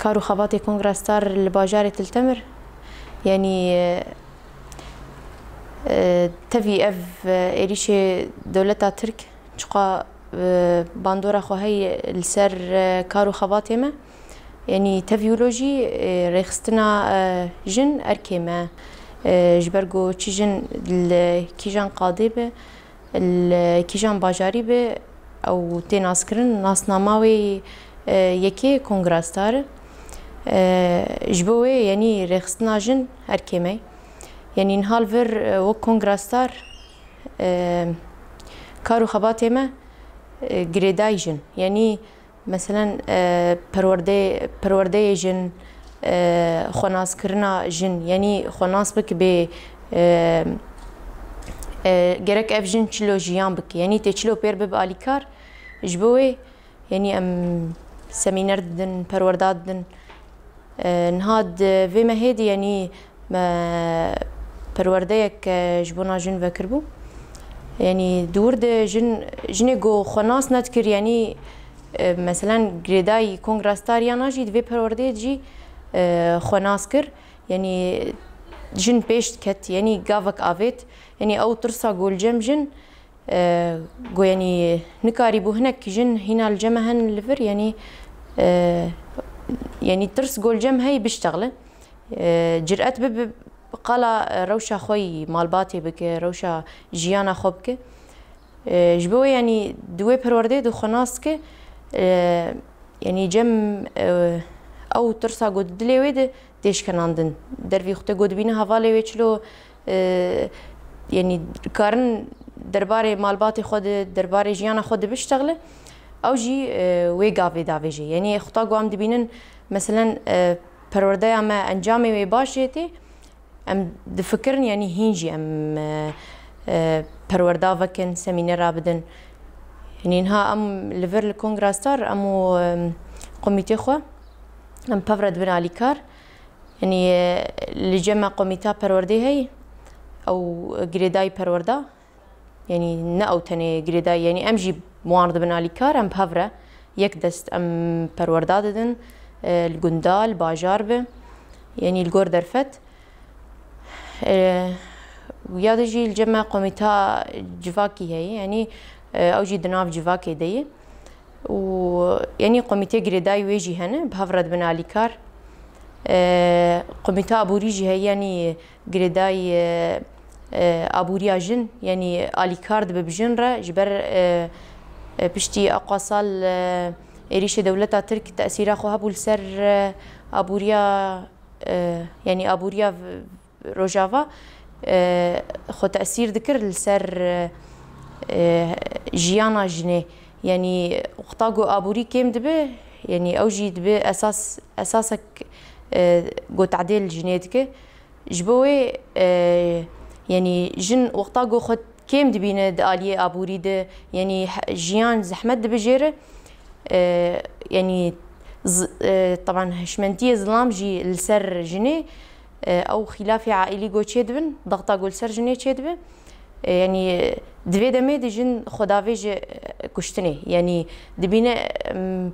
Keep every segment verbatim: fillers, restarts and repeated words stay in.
Kar û xebatê Kongra Star li bajarê Til Temir, yanî, e, tevî ev, e, êrîşê dewleta Tirk çiqa, e, bandora xwe heye li ser, e, kar û xebatê me. Yanî tevî wilo jî, e, rêxistina, e, jin erkê me, e, ji ber ku çi jin li kîjan qadê be, li kîjan bajarî be, ew tê naskirin, nasnama wê, e, yekê Kongra Star e. E, ji bo wê, yanî rêxistina jin erkê me. Yanî niha li vir, e, wek Kongra Star, e, kar û xebatê me, e, girêdayî jin. Yanî, meselen, e, perwerdê-, perwerdeyê jin, e, xwenaskirina jin, yanî xwenas bike bê, e, e, gerek ev jin çilo jiyan bike, yanî tê çilo pêr bibe alîkar. Ji bo wê, yanî em semîner didin, perwerda didin. E, niha di vê mehê de, yanî me perwerdeyek, e, ji bona jin vekiribû. Yanî di wir de jin, jinê ku xwe nas nedikir, yanî, e, meselen girêdayî Kongra Star yana jî di vê perwerdeyê de jî, e, xwe nas kir. Yanî jin pêş diket, yanî gavek avêt. Yanî ew tirsa ku li cem jin, e, ku yanî nikarîbû hinek jin hîna li cem me hen li vir, yanî, e, yanî tirs ku li cem heyî biştexile. E, ciret bibe qala rewşa xwe yî malbatê bike, rewşa jiyana xwe bike. E, ji bo wê yanî di wê perwerdeyê de xwe nas dike, e, yanî cem, e, ew tirsa ku di dilê wê de tê şkenandin. Dervî xwe tê ku dibîne hevalê wê çilo, e, yanî karin derbarê malbatê xwe de, derbarê jiyana xwe de biştexile. Ew jî, e, wê gavê davêje. Yanî xwe ta ku em dibînin, meselen, e, perwerdeya me encamê wê baş jê tê, em difikirin, yanî hîn jî em, e, e, perwerda vekin, semînera bidin. Yanî niha em li vir li Kongra Star, em û, em, komîtê xwe, em pevre dibin alîkar. Yanî, e, li cem me komîta perwerdê heye, ew girêdayî perwerda. Yanî ne ew tenê girêdayî, yanî em jî wan dibin alîkar, em bi hev re yek dest em perwerda didin, e, li gunda, li bajar be, yanî li gor derfet. E, ya de jî li cem me komîta civakî heye, yanî, e, ew jî di nav civakê de ye. Û yanî komîtê girêdayî wê jî hene, bi hev re dibin alîkar. E, komîta aborî jî heye, yanî girêdayî, e, e, aboriya jin, yanî alîkar dibe bi jin re, ji ber, e, e, piştî aqasal, e, êrîşê dewleta Tirk tesîra xwe hebû li ser, e, aboriya, e, yanî aboriya v-, Rojava, e, xwe tesîr dikir li ser, e, jiyana jinê. Yanî wexta ku aborî kêm dibe, yanî ew jî dibe esas, esasek, e, ku tedê li jinê dike. Ji bo wê, e, yanî jin wexta ku xwe kêm dibîne di aliyê aborî de, yanî he-, jiyan zehmet dibe jê re, e, yanî z-, e, teban hişmentiyê zilam jî li ser jinê, e, ew xîlafê aîlî ku çêdibin, dexta ku li ser jinê çêdibe, e, yanî di vê demê de jin xwe davêje, e, kuştinê. Yanî dibîne, em,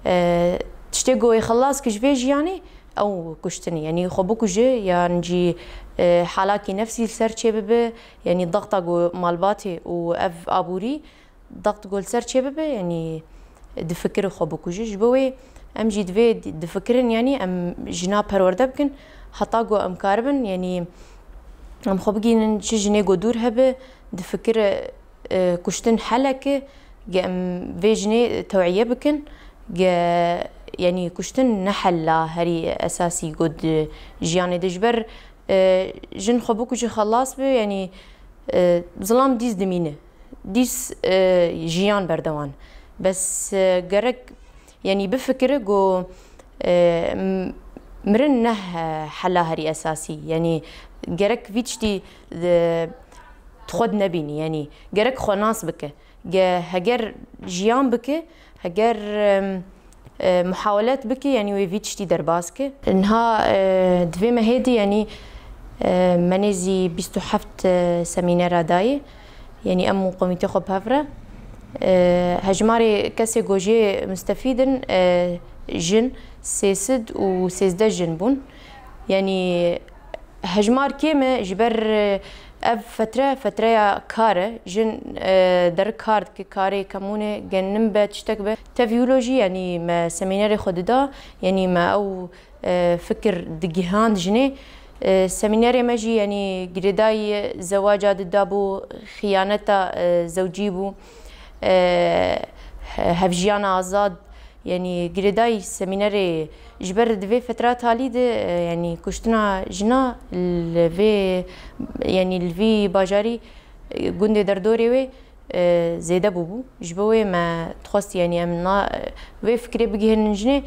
e, tiştê ku wê xelas ki ji vê jiyanê, ew kuştinê. Yanî xwe bikuje yan jî, e, halakî nefsî li ser çêbibe, yanî dexta ku malbatê û ev aborî, dext ku li ser çêbibe, yanî difikire xwe bikuje. Ji bo wê em jî divê di-, difikirin, yanî em jina perwerde bikin, heta ku em karibin, yanî em xwe bigihînin çi jinê ku dûr hebe, difikire, e, kuştin helek e, ge em vê jinê tewîye bikin, ge, yanî kuştin ne hela herî esasî ku di jiyanê de ji ber, e, jin xwe bikuje xelas be, yanî, e, zilam dîs dimîne. Dîs, e, jiyan berdewan. Bes, e, gerek, yanî bifikire ku, e, m-, mirin ne he-, hela herî esasî. Yanî gerek vî tiştî, e, xwe di nebînî. Yanî gerek xwe nas bike. Ge heger jiyan bike, heger, em, e, muhawelet bike, yanî wê vî tiştî derbas ke. Niha, e, di vê mehê de, yanî, e, me nêzî bîst û heft, e, semînera dayê. Yanî em û komîtê xwe bi hev re. E, hejmarê kesê ku jê mistefîd in, e, jin, Sê sed û sêzdeh jin bûn. Yanî hejmar kêm e, ji ber, e, ev fetre, fetreya kar e. Jin, e, derik kar dike, karê kemûne, genim be, tiştek be. Tevî wilo jî, yanî me semînerê xwe dida, yanî me ew, e, fikir digihand jinê. E, semînerê me jî, yanî girêdayî zewaca dida bû, xiyaneta, e, zewcî bû, e, he-, hevjiyana azad, Yanî girêdayî semînerê ji ber di vê fetra talî de, e, yanî kuştina jina li vê, yanî li vî bajarî, e, gundê derdorê wê, e, zêde bûbû. Ji bo wê me dixwest, yanî em na, vê fikrê bigihînin jinê,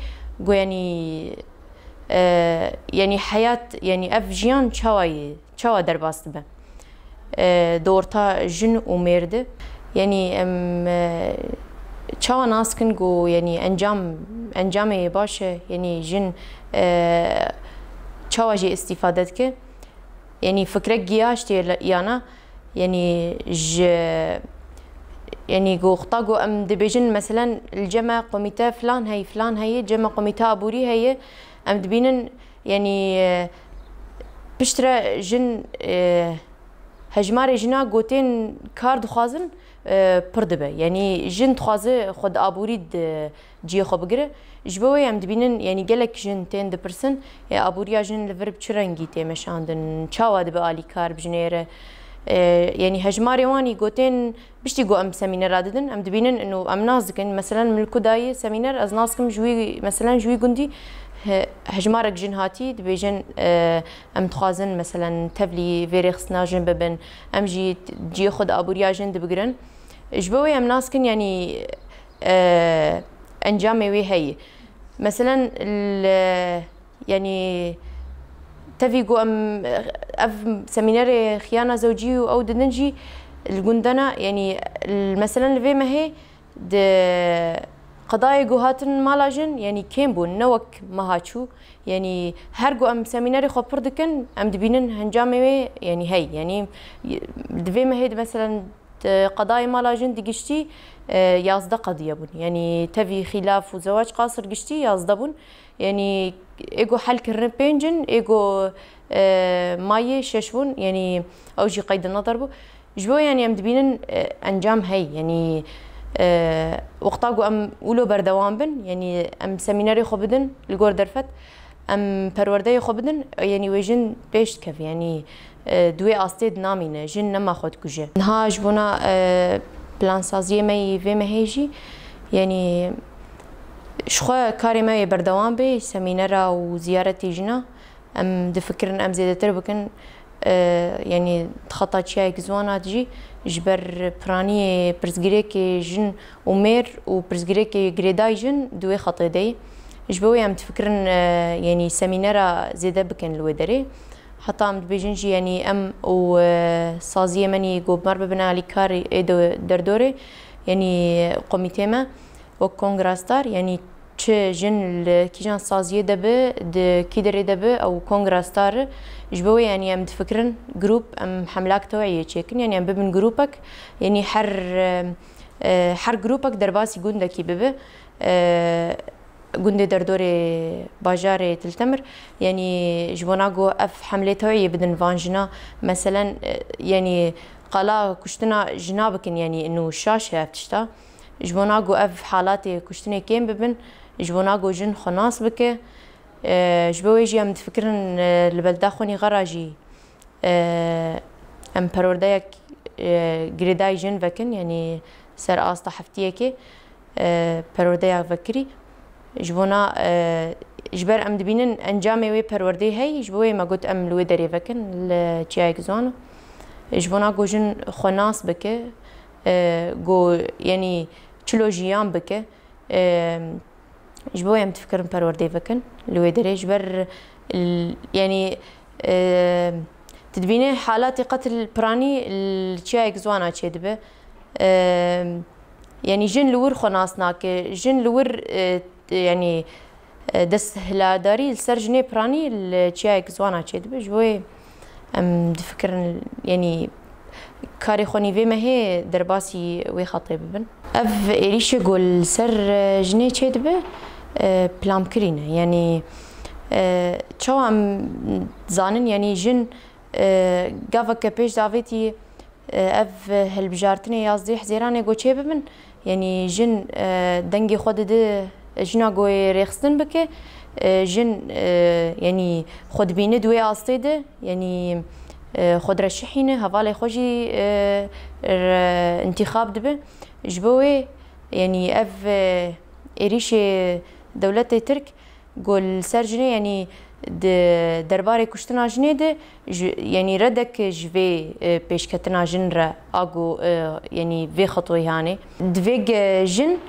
ku yanî, e, yanî heyat, yanî ev jiyan çawa ye, çawa derbas dibe? E, di orta jin û mêr de. Yanî em, e, çawa nas kin ku, yanî encam, encamê baş e, yanî jin, e, çawa jê îstîfade dike? Yanî fikrek giya ji tê le-, yana, yanî ji, yanî ku xta ku em dibêjin, meselen, li cem me komîte filan heye, filan heye, cem me komîte aborî heye, em dibînin, yanî, e, piştre jin, e, hejmarê jina ku tên kar dixwazin, e, pir dibe. Yanî jin dixwaze xwe di aborî di cihê xwe bigire. Ji bo wê em dibînin, yanî gelek jin tên dipirsin, e, aboriya jin li vir bi çi rengî tê meşandin, çawa dibe alîkar bi jinê re? E, yanî hejmarê wan î ku tên piştî ku em semînera didin, em dibînin û em nas dikin. Meselen, min li ku dayê semîner, ez nas dikim ji wî, meselen, ji wî gundî he-, hejmarek jin hatî, dibêjin, e, em dixwazin, meselen, tevlî vê rêxistina jin bibin, em jî cihê xwe di aboriya jin dibigirin. Ji bo wê em nas dikin, yanî, e, encamê wê heye. Meselen, li, yanî, tevî ku em ev semînerê xiyana zewcî û ew didin jî li gundana, yanî, li, meselen, li vê mehê di qedayê ku hatin mala jin, yanî, kêm bûn, ne wek meha çû. Yanî, her ku em semînerê xwe pir dikin, em dibînin encamê wê, yanî, hey. Yanî, di vê mehê de, meselen, T-, qedayê mala jin di giştî, e, yazdeh qediye bûn. Yanî tevî xîlaf û zewac qasir giştî yazdeh bûn. Yanî ê ku hel kirine pênc in, ê ku, e, mayê şeş bûn. Yanî ew jî qeyde nedar bû. Ji bo, yanî em dibînin, e, encam hey. Yanî, e, wexta ku em wilo berdewam bin, yanî em semînerê xwe bidin li gor derfet, em perwerdeyê xwe bidin, yanî wê jin pêş dikeve. Yanî, e, di wê astê dinamîne, jin nema xwe dikuje. Niha ji bona, e, plansaziyê me yî vê mehê jî, yanî ji xwe karê me yê berdewam bê, semînera û ziyaretê jina, em difikirin em zêdetir bikin, e, yanî di xeta çiyayek ziwana de jî, ji ber piraniyê pirsgirêkê jin û mêr û pirsgirêkê girêdayî jin di wê xetê de ye. Ji bo wê em difikirin, e, yanî semînera zêde bikin li wê derê. Heta em dibêjin jî, yanî em û, e, saziyê me nî ku bi me re bibine alîkar ê de derdorê, yanî komîtê me wek kongra star, yanî çi jin li kîjan saziyê de bi, di kî derê de bi, ew kongra star e. Ji bo wê, yanî em difikirin grûp, em hemlak teweyê çêkin, yanî em bibin grûpek, yanî her, e, e, her grûpek derbasî gundekî bibe. E, gundê derdorê bajarê Til Temir. Yanî ji bona ku ev hemlê teweyê bidin van jina, meselen, e, yanî qala kuştina jina bikin, yanî inu şaş e ev tişta. Ji bona ku ev halatê kuştinê kêm bibin, ji bona ku jin xwe nas bike. E, ji bo wê jî em difikirin, e, li belda Xwenî Xera jî, e, em perwerdeyek, e, girêdayî jin vekin, yanî ser asta heftiyekê, e, perwerdeya vekirî. Ji bona, e, ji ber em dibînin encamê wê perwerdeyê hey, ji bo wê me got em li wê derê vekin, li çiyayek ziwana. Ji bona ku jin xwe nas bike, e, ku, yanî çilo jiyan bike, e, Ji bo em difikirin perwerdeyê vekin li wê derê, ji ber, l-, yanî, e, tu dibînî halatê qet li piranî li çiyayek ziwana çêdibe. E, yanî jin li wir xwe nas nake, jin li wir, e, yanî, e, desthiladarî li ser jinê piranî li çiyayek ziwana çêdibe. Ji bo wê em difikirin, yanî karê xwe nî vê mehê derbasî wê xetê bibin. Ev êrîşê ku li ser, e, jinê çêdibe, E, pilamkirî ne. Yanî, e, çawa em zanin, yanî jin, e, gaveke pêş davêtî, e, ev hilbijartinê yazdeh Hezêranê go çê bibin, yanî jin, e, dengê xwe dide jina go yê rêxistin bike, e, jin, e, yanî xwe dibîne di wê astê de, yanî, e, xwe direşihîne, hevalê xwe jî, e, re-, întîxab dibe. Ji bo wê, yanî ev, e, êrîşê dewletê Tirk ku li ser jinê, yanî di derbarê kuştina jinê de ji, yanî redek ji vê, e, pêşketina jin re a ku, e, yanî vê xetoyê hane. Divê ge jin,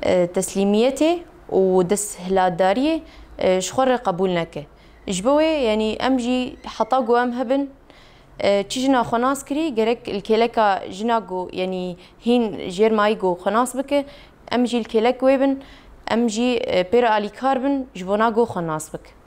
e, teslîmiyetê û desthilatdariyê, e, ji xwe re qebûl neke. Ji bo wê, yanî em jî heta ku em hebin, e, çi jina xwe nas kirî, gerek li kêleka jina ku, yanî hîn jêr mayî ku xwe nas bike, em jî li kêlek wê bin, em jî, e, pê re alîkar bin, ji bona ku xwe nas bike.